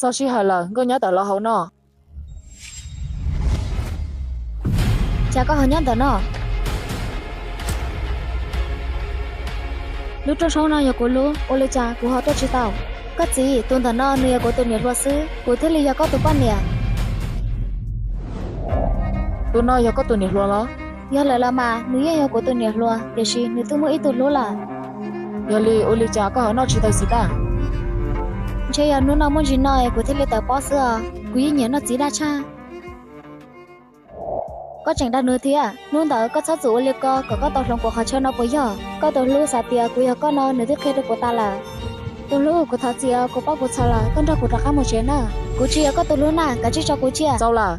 Txog sij hawm lawm, Nkauj Nyab tawm los hauv no. Cas koj ho nyob ntawm no? Lub rooj tshoob no yog kuv lub, ua li cas kuv ho tuaj tsis tau? Koj txiv, tus ntawm no nws yog kuv tus niam hluas xwb, kuv thiaj li yog koj tus poj niam. Tus no yog koj tus niam hluas los? Yog lawm los mas, nws yeej yog kuv tus niam hluas, tiam sis nws twb muaj ib tug hlub lawm. Yog li ua li cas koj ho noj tsis tau txiv tag? Ntshe yog hnub no muaj ntsis no es kuv thiaj li tawm pob xwb os, kuv yeej nyiam noj txiv dab tshaj. Koj tseem dag nws thiab, hnub ntawd koj txhob txwm ua li ko kom koj tau hloov kuv qhov chaw no puas yog? Koj tus hlub xav tias kuv yog koj no nws twb qhia rau kuv tas lawm. Tus hlub, kuv thov txim os, kuv paub kuv txhaum lawm, koj nrog kuv rov qab mus tsev na. Kuv tsis yog koj tus hlub na, kav tsij tso kuv cia. Txaus lawm,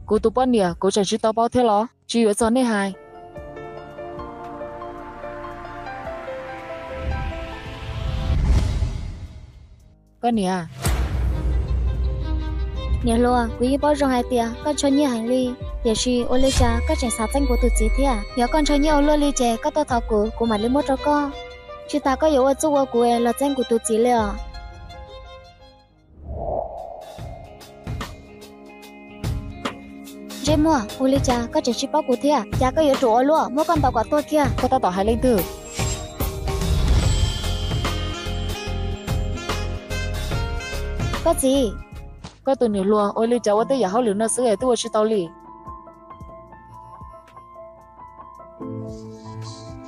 kuv tus poj niam kuv tseem tsis tau paub thiab los? Tsis yuav txog nej hais. Koj niam. Niam hluas, kuv yeej paub zoo hais tias koj ntshaw nyiaj heev li, tiam sis ua li cas koj tseem xav txeeb kuv tus txiv thiab? Yog koj ntshaw nyiaj ua luaj li ces koj tuaj thov kuv, kuv mam li muab rau koj. Tsis tas koj yuav ua txuj ua kuv es los txeeb kuv tus txiv li os. Ntsej muag, ua li cas koj tseem tsis paub kuv thiab? Cas koj yuav tsum ua luaj, muab koj ntaus kom tuag kiag. Koj tab tom hais leej twg? Koj txiv. Koj tus niam hluas ua li cas ua tej yam hauj lwm no xwb es twb ua tsis tau li.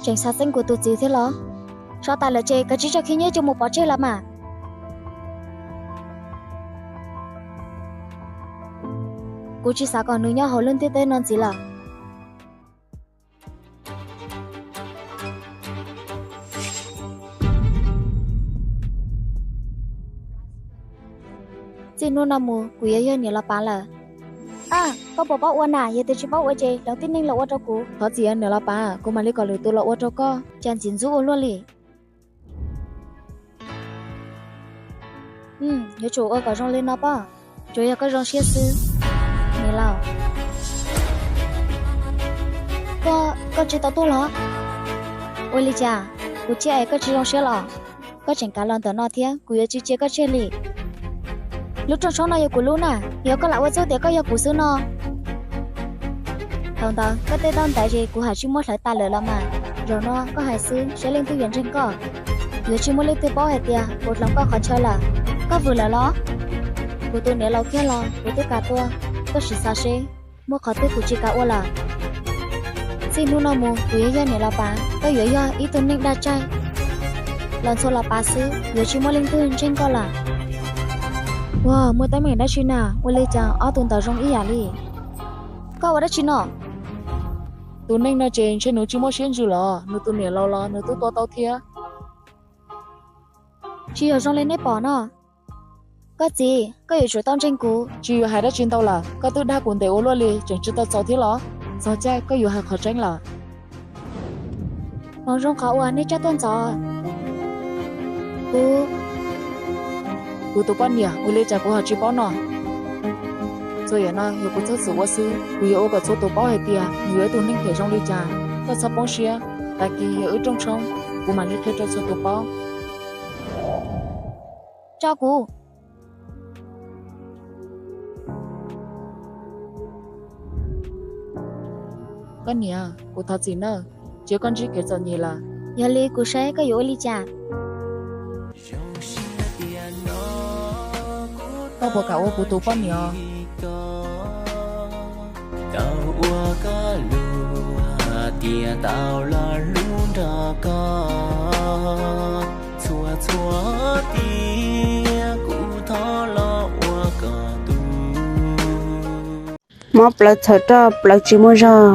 Tseem xav txeeb kuv tus txiv thiab los? Sov tas lawm ces kav tsij tso khib nyiab coj mus pov tseg los mas. Kuv tsis xav kom nws nyob hauv lub ntiaj teb no ntxiv lawm. Txij hnub no mus kuv yuav yog niam los pav lawm. Ab, koj puas paub ua na? Yog tias tsis paub ua ces hloov tib neeg los ua rau kuv. Thov txim niam los pav, kuv mam li kom lwm tus los ua rau koj. Cas ntxim ntxub ua luaj li. Yuav tsum ua kom zoo li no pob. Tsuas yog koj zoo siab xwb, niam laus. Koj, koj tsis tau tuag los? Ua li cas? Kuv cia es koj tsis zoo siab los? Koj tseem kav los ntawm no thiab, kuv yuav tsis cia koj tseg li. Lub rooj tshoob no yog kuv lub na, yog koj lam ua txuj tias koj yog kuv xwb no. Thaum ntawd koj tej taub ntaiv ces kuv hais tsis muab hlawv tas lawm los mas. Zaum no koj hais xwb saib leej twg yuav ntseeg koj. Yuav tsis muaj leej twg paub hais tias kuv hloov koj qhov chaw lawm. Koj vwm lawm los? Kuv tus niam laus kiag los kuv twb kam tua, koj sim xav seb muaj qhov twg kuv tsis kam ua lawm. Txij hnub no mus kuv yuav yog niam los pav, koj yuav yog ib tug neeg dag tsaig los ntxhua los pav xwb, yuav tsis muaj leej twg ntseeg koj lawm. Ua, muaj teeb meem dab tsi na? Ua li cas ob tug ntawd zoo ib yam li? Koj ua dab tsi no? Tus neeg no ces ntshe nws tsis muaj siab ntsws los, nws tus niam laus los nws twb tua tau thiab. Tsis yog zoo li nej pom no. Koj txiv, koj yuav tsum tau ntseeg kuv. Tsis yuav hais dab tsi ntau lawm, koj twb dag kuv ntev ua luaj li tseem tsis tau txaus thiab los? Txog caij koj yuav hais qhov tseeb lawm. Hmoov zoo qhov uas nej coj tuaj ntxov kuv. Kuv tus poj niam, ua li cas kuv ho tsis paub no? Txhua yam no yog kuv txhob txwm ua xwb, kuv yuav ua kom txhua tus paub hais tias nws yog ib tug neeg phem zoo li cas. Koj txhob poob siab, tag kis yog wb rooj tshoob, kuv mam li qhia rau txhua tus paub. Tso kuv. Koj niam, kuv thov txim nawb, cia koj ntsib kev txom nyem lawm. Yog li kuv saib koj yuav ua li cas. Koj puas kam ua kuv tus poj niam? Tau ua koj lus tias tau los hlub nrog koj txhua txhua tiam, kuv thov los ua koj tus. Mob plawv txhawm roj plawv tsis muaj zog.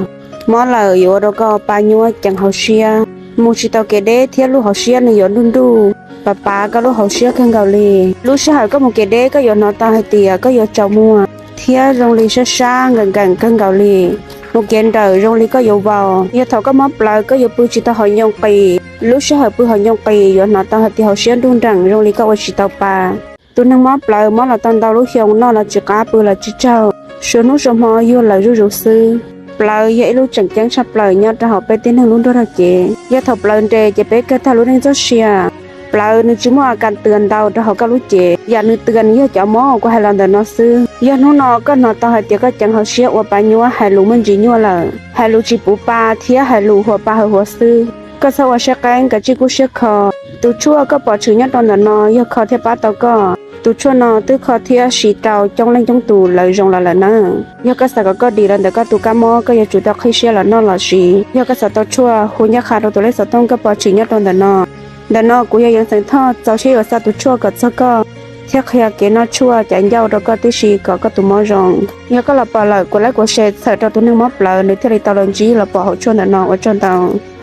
Mob lawm yuav ua rau koj pa nyuaj ceev hauv siab, mus tsis tau kev deb thiab lub hauv siab nws yuav nruj nruj. Pav pav koj lub hauv siab kawg nkaus li. Lub sij hawm koj mus kev deb koj yuav hnov tau hais tias koj yuav tsaus muag thiab zoo li sab sab nkees nkees kawg nkaus li. Mus kev nrawm zoo li koj yuav vau. Yog thaum koj mob plawv koj yuav pw tsis tau hauv ncoo qis. Lub sij hawm pw hauv ncoo qis yuav hnov tau hais tias hauv siab nruj nreem zoo li koj ua tsis tau pa. Tus neeg mob plawv mob los tau ntau lub xyoo noj los tsis qab pw los tsis tsaug, suav hnub suav hmo yuag lawm zuj zus xwb. Plawv yog ib lub tseem ceeb tshaj plaws nyob rau hauv peb tib neeg lub nruab rog cev. Yog thaum plawv nres ces peb kawg tag lub neej txoj sia. plawv, nws tsis muaj a kas twm ntau rau hauv koj lub cev. Yam nws twm nws yog cov mob kuv hais los ntawm no xwb. Yog hnub no koj hnov tau hais tias koj ceev hauv siab ua pa nyuaj, hais lus muaj ntsis nyuaj lawm, hais lus tsis puv pa thiab hais lus huas pa hawv huas xwb, koj txhob ua siab qeeb, kav tsij kub siab kho. Tus tshuaj koj pom tshwm nyob rau ntawm no yog kho thiaj pab tau koj. Tus tshuaj no twb kho thiab siv rau coob leej coob tus lawv zoo los lawm nawb. Yog koj xav kom koj dim los ntawm koj tus kab mob, koj yuav tsum tau qhib siab los noj los siv. Yog koj xav tau tshuaj, hu ncaj qha rau tus lej xov tooj koj pom tshwm nyob rau ntawm no. Ntawm no kuv yog Yeev Xeem Thoj txaus siab yuav xa tus tshuaj kom txog koj thiab qhia kev noj tshuaj caiv ncauj rau koj tib si kom koj tus mob zoo. Yog koj los pom lawm, kuv like kuv share txhawm rau tus neeg mob plawv nws thiaj li tau los ntsib los pom hauv tshuaj ntawm no. Ua tsaug ntau.